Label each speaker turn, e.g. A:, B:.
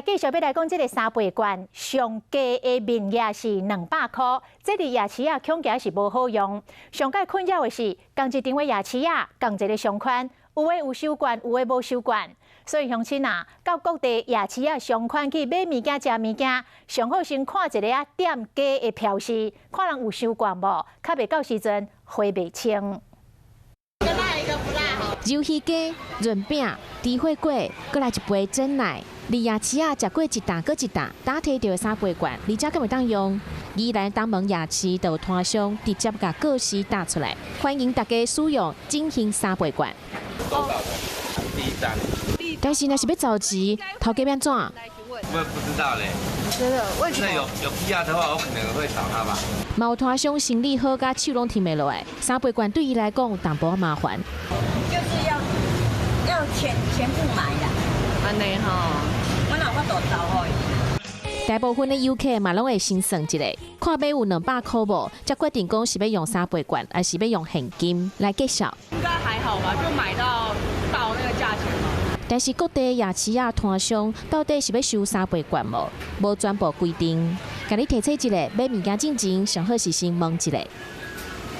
A: 繼續欲來講，這个三倍券上低的面額是200箍，這佇夜市仔恐驚是無好用。上蓋困擾的是，仝一場的夜市仔，仝一个商圈，有的有收券，有的無收券。所以鄉親啊，到各地夜市仔商圈去買物件、食物件，上好先看一下店家的標示，看人有收券無，較袂到時陣貨袂清。
B: 魷魚羹、潤餅、豬血粿，閣來一杯珍奶。佇夜市仔食過一擔閣一擔，擔提著三倍券，而且閣會當用。宜蘭東門夜市就有攤商直接共告示貼出來，歡迎大家使用振興三倍券。
C: 第一張。
B: 但是若是欲找錢，頭家欲按怎？
C: 我也不知道嘞。
D: 真的？為什麼？
C: 那有 PR 的話，我可能會找他吧。
B: 嘛有攤商生理好甲手攏提袂落來，三倍券對伊來講淡薄仔麻煩。
E: 就是要全部買啦。
D: 按呢吼，
E: 我哪有法度找予伊。
B: 大部分的遊客嘛攏會先算一下，看欲有200箍無，才決定講是欲用三倍券，還是欲用現金來結數。
D: 應該還好吧，就買到那個價錢嘛。
B: 但是各地夜市仔攤商到底是欲收三倍券無？無全部規定。共你提醒一下，買物件進前，上好是先問一下。